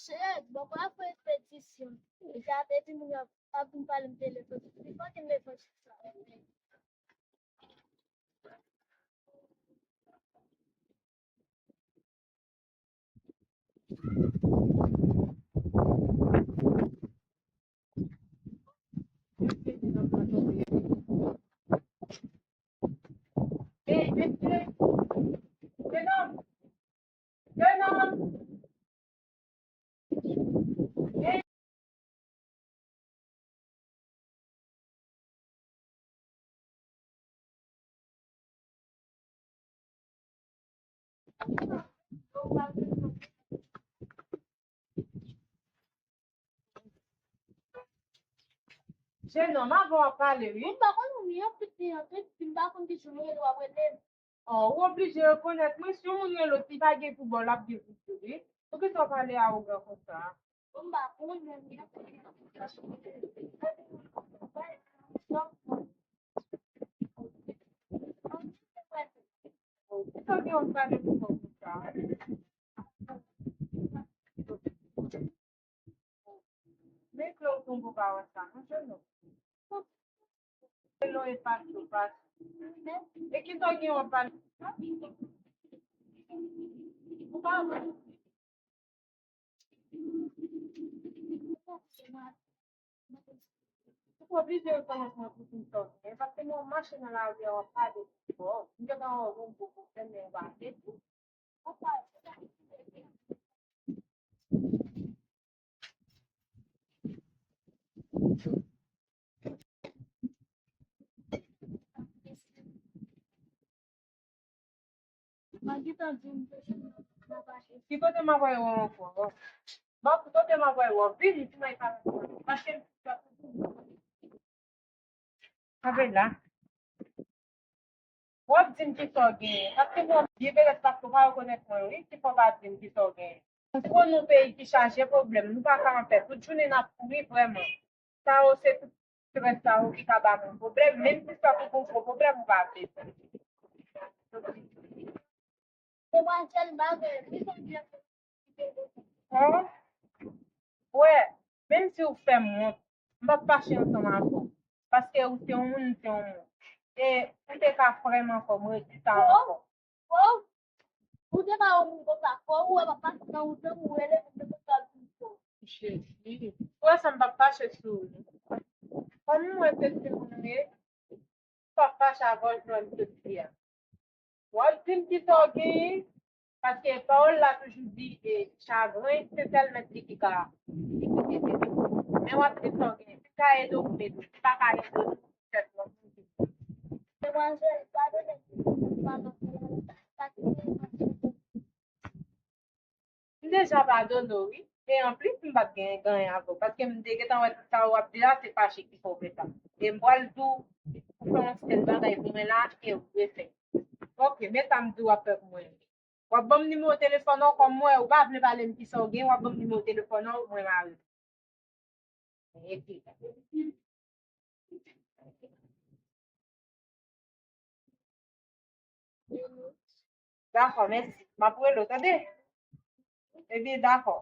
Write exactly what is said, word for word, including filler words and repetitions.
Chè, bòkò ap fè repetisyon. Deja, depi moun yo ap vin pale m telefòn, li pa gen levanjil sa. Jenòm, avan w ap pale, wi. M pa konn ou, wi, anpil, anpil, m pa konn ki jan w rele, w ap rele m. Oh, ou oblije rekonèt mwen, si yon moun rele w, si pa gen pou ba w, l ap gen pou di w, wi. Poukisa w pale awogan konsa? Bon, m pa konn, men m gen pou di. Poukisa w gen yon pale pou ba w konsa? Men kle w tonbe w pa wè sa, non, jèn nonm. Se lò e pase, pase. E ki sa w gen w ap pale? Ou pa wè. Ou oblije rekonèt mwen pou tout sa w gen, paske mwen mache nan lari a, w ap pale pou fò. M te ka wè w yon gwo pwoblèm, men w pa vle di. Ki kote m ap wè w ankò? Bon, ki kote m ap wè w? Vini, di mwen sa. Paske m Kanpe la. W ap di m ki sa w genyen. Paske mwen byen, petèt paske w pa rekonèt mwen, wi, ki fè w pa di m ki sa w genyen. M konn yon peyi ki chaje pwoblèm, nou pa ka anpè. Tout jounen n ap kouri vrèman. Sa yo se tout strès sa yo ki ka ba moun pwoblèm. Menm si sa pou pou gwo pwoblèm, ou pa vle. Demwazèl, m pa vle. Hein? Wè, menm si w fè m wont, m p ap fache ansanm avè w. Paske ou se yon moun, m se yon moun. E ou te ka frè m ankò, m redi sa ankò. Oh, ou te ka yon moun konsa, fò ou wè m ap pase nan wout lan, ou rele m, m te konn pral pou ou. Jezi. Ou wè sa, m p ap fache sou ou. Kòm ou wè se timoun ou ye, m p ap fache avè w jodi a. W ap di m ki sa w genyen, paske pawòl la toujou di, e, chagren, se sèl mèt li ki ka, ki ka ede w. Men w ap di sa w genyen, si l ka ede w, m ede w. Si l pa ka ede w, tèt mwen. Demwazèl, padone m, m pa nan sa ki te M deja padone w, wi. E anplis, m p ap gen, gen anyen avè w. Paske m te gentan wè tout sa w ap di la, se fache ki fè w fè sa. E m pral di w, ou fè yon sèl bagay pou mwen la, e w refè. Ok, men sa m di w ap fè pou mwen. W ap ban m nimewo telefòn ou, kòm mwen, ou pa vle pale m ki sa w gen, w ap ban m nimewo telefòn ou, mwen mare. Epi. Dakò, mèsi. M ap rele w, tande? Ebyen, dakò.